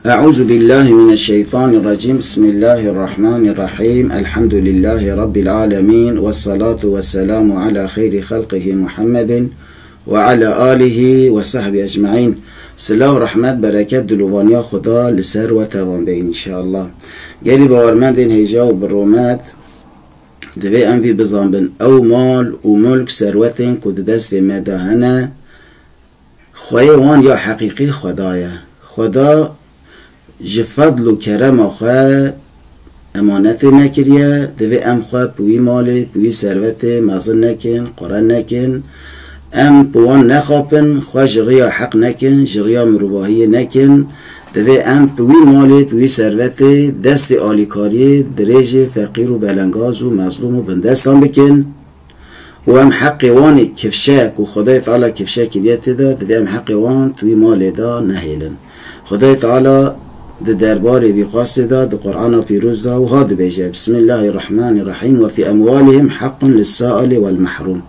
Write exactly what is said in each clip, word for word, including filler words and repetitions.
أعوذ بالله من الشيطان الرجيم. بسم الله الرحمن الرحيم. الحمد لله رب العالمين. والصلاة والسلام على خير خلقه محمد وعلى آله وصحبه أجمعين. Silav, rehmet, bereket, dilovaniya Xuda li ser we tevan be înşallah. Gelî bawermendên hêja û bi rûmet, divê em vî bizanbin. Ew mal û mulk, serwetên ku di destê me de hene, xweyê wan ya heqîqî Xweda ye. Xweda ji fedl û kerema xwe emanetê me kiriye, divê em xwe bi wî malê, bi wî servetê mezin nekin, qure nekin. Em bi wan nexapin, xwe ji riya heq nekin, ji riya mirovahiyê nekin. Divê em bi wî malê, bi wî servetê, destê alîkariyê dirêjê feqîr û belengaz û mezlûm û bindestan bikin. û em heqê wan ê kifşe ku Xwedayê Teala kifşe kiriye tê de, divê em heqê wan tu wî malê de nehêlin. Xwedayê Teala di derbarê vî qasê de, di Qur'ana Pîroz de wiha dibêje, Bismillahirrahmanirrahîm, "Ve fî emwalihim haqqun lis-sa'ili wel-mehrûm."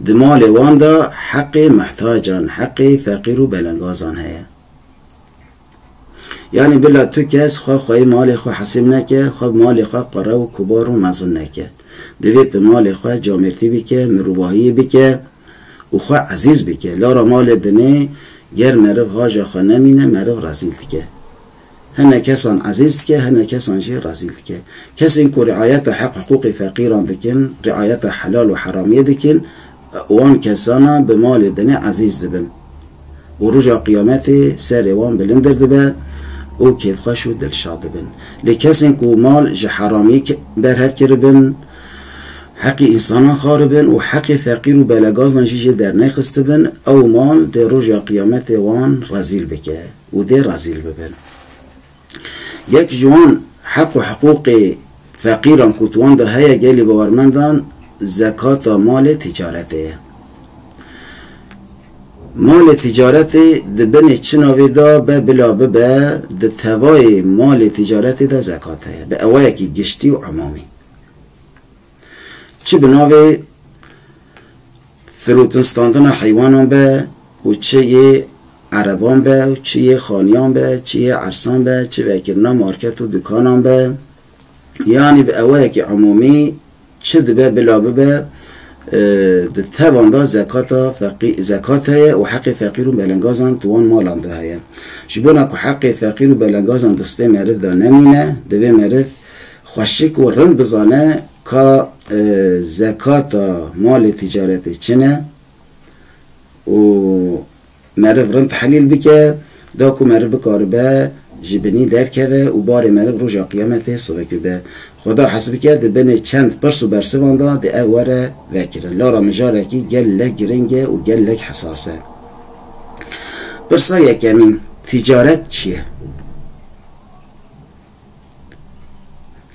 Di malê wan de heqê muhtacan, heqê feqîr û belengazan heye. Yanî bila tu kes xwe xweyî malê xwe hesîb neke, xwe bi malê xwe qure û kubar û mezin neke. Divê bi malê xwe camêrtî bike, mirovahiyê bike û xwe ezîz bike. Lara malê dinê ger meriv haja xwe nemîne, meriv rezîl dike. Hene kesan ezîz dike, hene kesan jî rezîl dike. Kesên ku riayeta heq hiqûqê feqîran dikin, riayeta helal û heramiyê dikin, wan kesana bi malê dinê ezîz dibin û roja qiyametê serê wan bilindir dibe û kêfxweş û dilşad dibin. Lê kesên ku mal ji heramî ke-, berhev kiribin, heqî însanan xaribin û heqê feqîr û belegazan jî jê dernexistibin, ew mal dê roja qiyametê wan rezîl bike û dê rezîl bibin. Yek ji wan heq û hiqûqê feqîran ku di wan de heye, gelî bawermendan, zekata malê tîcaretê ye. Malê tîcaretê di binê çi navê de be bila bibe, di tevayê malê tîcaretê de zekat heye. Bi ewayekî giştî û umumî. Çi bi navê firotin standina heywanan be û çi yê ereban be û çi yê xaniyan be, çi yê ersan be, çi vekirina market û dukanan be, yanî bi ewayekî umumî çi dibe bila bibe, e, di tevan de zekata feqî-, zekat heye û heqê feqîr û belengazan di wan malan de heye. Ji bona ku heqê feqîr û belengazan distê meriv de nemîne, divê meriv xweşik û rind bizane ka, e, zekata malê tîcaretê çi ne û meriv rind tehlîl bike, da ku meriv bikaribe ji binî derkeve û barê meriv roja qiyametê sivik bibe. Xweda hez bike di binê çend pirs û bersivan de di ev were vekirin. Lara mijarekî gelek giring e û gelek hesas e. Pirsa yekemîn, tîcaret çi ye?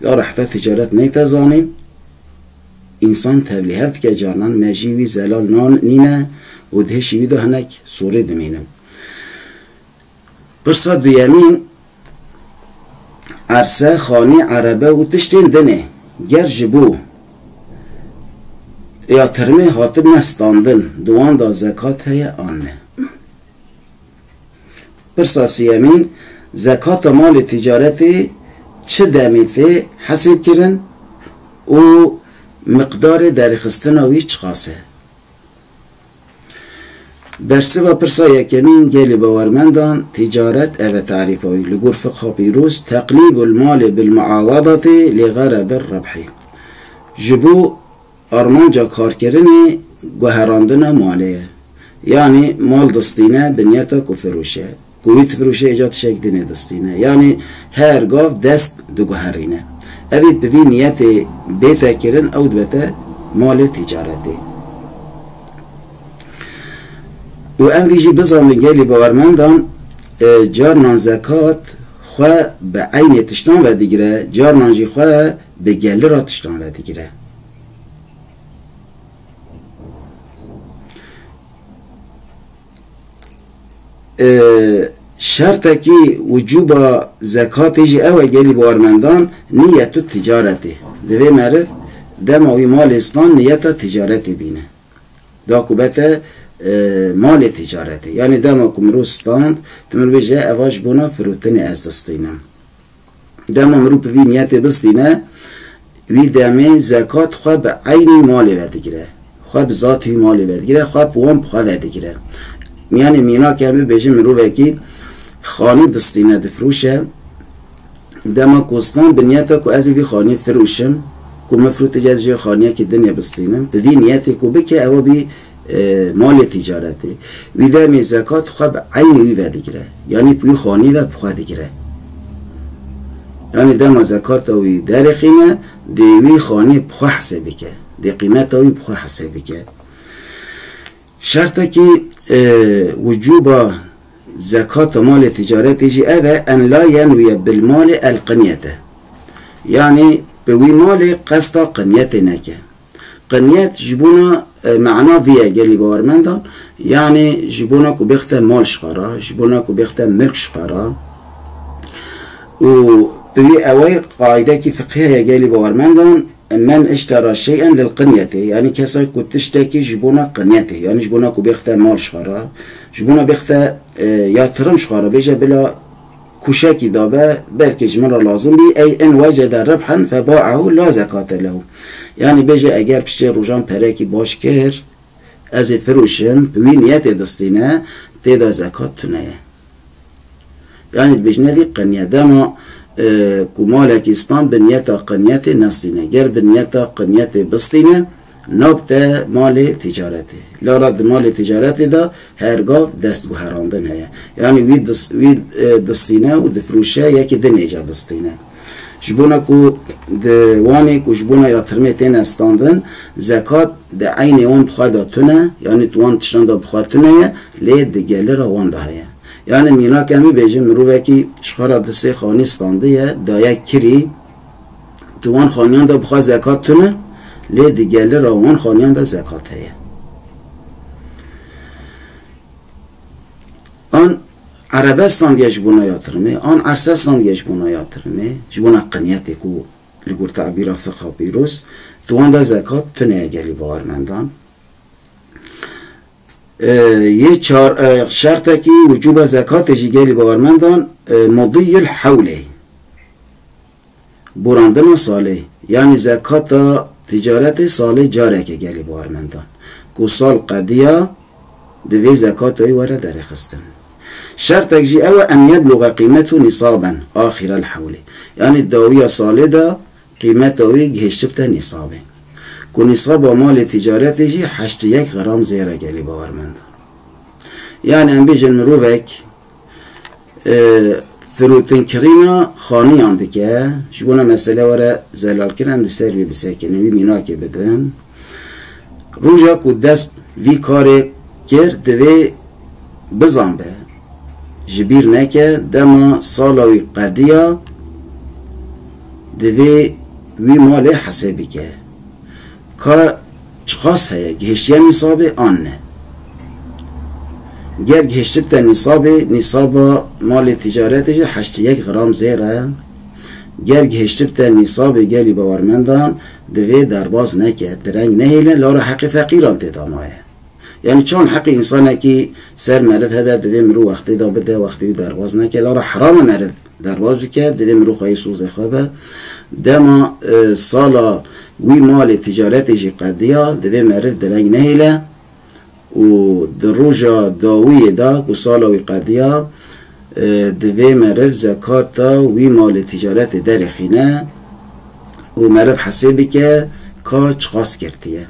Lara heta tîcaret neyte zanîn, însan tevlîhev dike, carnan mejî wî zelal nan nîne û di hişî wî de hinek sûrî dimînin. Pirsa duyemîn, erse, xanî, erebe û tiştên dinê ger ji bo ya tirmê hatibine standin, di wan de zekat heye an ne? Pirsa siyemîn, zekata malê tîcaretê çi demê tê hesêbkirin û miqdarê derêxistina wî çiqas e? Bersiva pirsa yekemîn, gelî bawermendan, tîcaret ev e tarîfa wî. Li gor fiqha pîroz, teqlîbul malê bil muawadetê li xeredir rebhî. Ji bo armanca karkirinê guherandina malê ye. Yanî mal distîne bi niyeta ku firoşe. Ku wî difiroşe, êca tişek dinê distîne. Yanî her gav dest diguherîne. Evî bi vî niyetê bête kirin, ew dibete malê tîcaretê. Û em vî jî bizanbin, gelî bawermendan, e, carnan zekat xwe bi eynê tiştan vedigire, carnan jî xwe bi gelira tiştan vedigire. E, şertekî wicûba zekatê jî ew e, gelî bawermendan, niyetu ticaretê. Divê meriv dema wî malê stan niyeta ticaretê bîne. Da ku bete e, malê ticaretê. Yanî dema ku mirov stand, tu mirov bêje, eva ji bona firotinê ez distînim. Dema mirov bi vî niyetê bistîne, wî demê zekat xwe bi eynî malê vedigire. Xwe bi zatî malê vedigire, xwe bi wan bi xwe vedigire. Yanî mînak em bibêjin mirovekî xanî distîne, difroşe, dema ku stand bi niyeta ku ez ê vî xaniyê firûşim, ku min firûtî ez jê xaniyekî dinê bistînim, bi vî niyetê ku bike, ew bî, e, malê ticaretê. Wî demê zekat xwe bi eynî wî vedigire. Yanî bi wî xaniyê ve bi xwe digire. Yanî dema zekata wî derêxîne, dê wî xaniyê bi xwe hesê bike. Dê qîmeta wî bi xwe hesê bike. Şertekî, e, wicûba zekata malê ticaretê jî ev e, en la yenwiye bil malê el qinyete. Yanî bi wî malê qesta qinyetê neke. Qinyet ji bona, e, mana vî ye gelî bawermendan, yanî ji bona ku bêxte mal ji xwe re, ji bona ku bêxte milk ji xwe re. Û bi wî ewey qaîdekî fiqhî heye gelî bawermendan, men iştera şey'en lil qinyetê, yanî kesa ku tiştekî ji bona qinyetê, yanî ji bona ku bêxte mal ji xwe re, ji bona bêxte, e, yatirim ji xwe re, bêje bila kûşekî dabe, belkî ji min re lazim bî, ey in wecede ribhen feba'ehu la zekate lehu. Yanî bêje eger piştê rojan perekî baş kir, ez ê firûşim, bi wî niyetê distîne, tê de zekat tune ye. Yanî dibêjine vî qiniye. Dema, e, ku malekî stan bi niyeta qiniyetê nestîne. Ger bi niyeta qiniyetê bistîne, nabte malê ticaretê. Lara di malê ticaretê de her gav destguherandin heye. Yanî wî dis-, wî, e, distîne û difirûşe yekî din êca distîne. Ji bona ku di wanê ku ji bona yatirimê têne standin, zekat di eynê wan bi xwe de tune, yanî di wan tiştan de bi xwe tune ye, lê di gelira wan de heye. Yanî mînak em bibêjin, mirovekî ji xwe re di sê xanî standiye, daye kirî, di wan xaniyan de bi xwe zekat tune, lê di gelira wan xaniyan de zekat heye. An erebe standiye ji bona yatirimê, an erse standiye ji bona yatirimê, ji bona qiniyetê ku li gor tabîra fiqha pîroz, di wan de zekat tune ye gelî bawermendan. E, yê çar, e, şertekî wicûba zekatê jî gelî bawermendan, e, mudiyil hewlê. Borandina salê, yanî zekata ticaretê salê careke gelî bawermendan. Ku sal qediya, divê zekata wî were derêxistin. Şertek jî ew e, en yebluga qîmetu nisaben axirel hewlê. Yanî dawiya salê de qîmeta wî gihiştibte nîsabê. Ku nîsaba malê ticaretê jî heştê yek gram zêr e gelî bawermendan. Yanî em bêjin mirovek, e, firotinkirîna xaniyan dike, ji bona mesele were zelalkirin, em li ser wî bisekinin, wî mînakê bidin. Roja ku dest vî karê kir, divê bizanbe, ji bîr neke, dema sala wî qediya, divê wî malê hesê bike. Ka çiqas heye, gihiştiye nîsabê an ne? Ger gihiştibte nîsabê, nîsaba malê ticaretê jî heştê yek gram zêr e. Ger gihiştibte nîsabê gelî bawermendan, divê derbaz neke, direng nehêle, lara heqê feqîran tê de maye. Yanî çand heqê însanekî ser meriv hebe, divê mirov wextê de bide, wextê wî derbaz neke, lara heram e meriv derbaz bike, divê mirov xweyê sozê xwe be. Dema, e, sala wî malê ticaretê jî qediya, divê meriv direng nehêle û di roja dawiyê de ku sala wî qediya, e, divê meriv zekata wî malê ticaretê derêxîne û meriv hesê bike ka çiqas girtiye.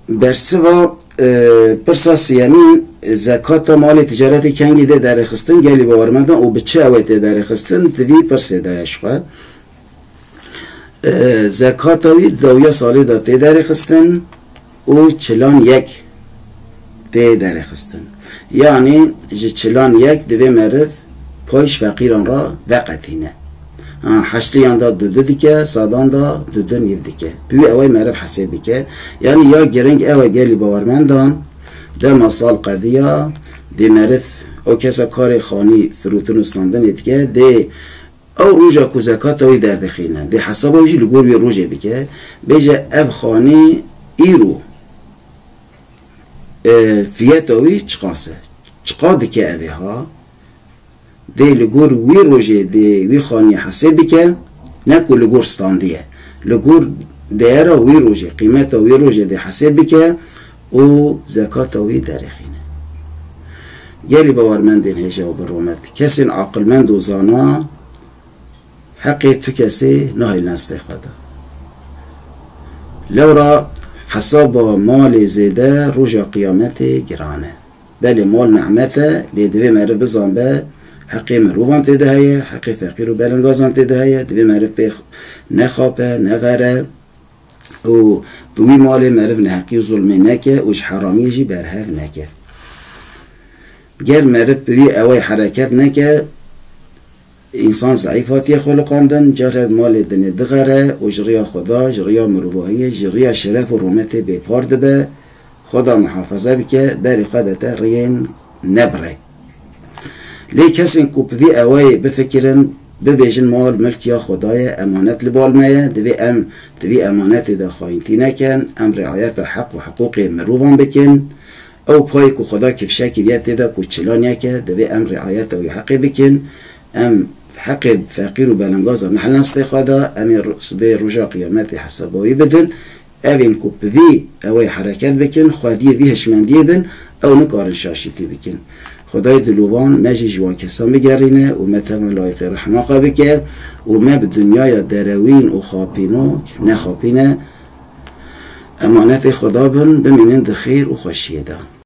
Bersiva, e, pirsa siyemîn, e, zekata malê ticaretê kengî dê derêxistin, gelî bawermendan û bi çi ew ê tê derêxistin, di vî pirsê de ye ji xwe. E, zekata wî dawiya salê de tê derêxistin û çilan yek tê derêxistin. Yanî ji çilan yek divê meriv pay ji feqîran re veqetîne. Ha, heştiyan de du du dike, sadan de du du nîv dike. Bi wî ewey meriv hesê bike. Yanî ya giring ew e gelî bawermendan, dema sal qediya, dê meriv, ew kesa karê xanî firotin û standinê dike, dê ew roja ku zekata wî derdixîne, dê hesaba wî jî li gor wî rojê bike, bêje ev xanî Îro, e, fiyeta wî çiqas e? Çiqa dike ev ê ha? Dê li gor wî rojê dê wî xaniyê hesê bike, ne ku li gor standiye. Li gor değera wî rojê, qîmeta wî rojê dê hesê bike û zekata wî derêxîne. Gelî bawermendên hêja û bi rûmet, kesên aqilmend û zana heqê tu kesê nahêlin destê xwe de. Lewra hesaba malê zêde roja qiyametê giran e. Belê, mal nîmet e, lê divê meriv bizanbe heqê mirovan tê de heye, heqê feqîr û belengazan tê de heye, divê meriv pê nexape, nexere û bi wî malê meriv neheqî û zulmê neke û ji heramiyê jî berhev neke. Ger meriv bi wî ewey hereket neke, însan zeîf hatiye xuliqandin, car her malê dinê dixere û ji riya Xuda, ji riya mirovahiyê, ji riya şeref û rûmetê bêpar dibe. Xuda muhafaza bike, berê xwe de te riyên nebire. Lê kesên ku bi vî ewayê bifikirin, bibêjin mal milk ya Xuda ye, emanet li bal me ye, divê em di vî emanetê de xayîntî nekin, em riayeta heq û hiqûqê mirovan bikin. Ew payê ku Xuda kifşe kiriye tê de ku çilan yeke, divê em riayeta wî heqê bikin. Em heqê feqîr û belengazan nehêlin destê xwe de, em ê ro-, sibê roja qiyametê hesaba wî bidin. Evên ku bi vî ewayê hereket bikin, xwediyê vî hişmendiyê bin, ew nikarin şaşîtî bikin. Xwedayê dilovan me jî ji wan kesan bigerîne û me tevan layîqê rehma xwe bike û me bi dinyaya derewîn û xapînok nexapîne. Emanetê Xuda bin, bimînin di xêr û xweşiyê de.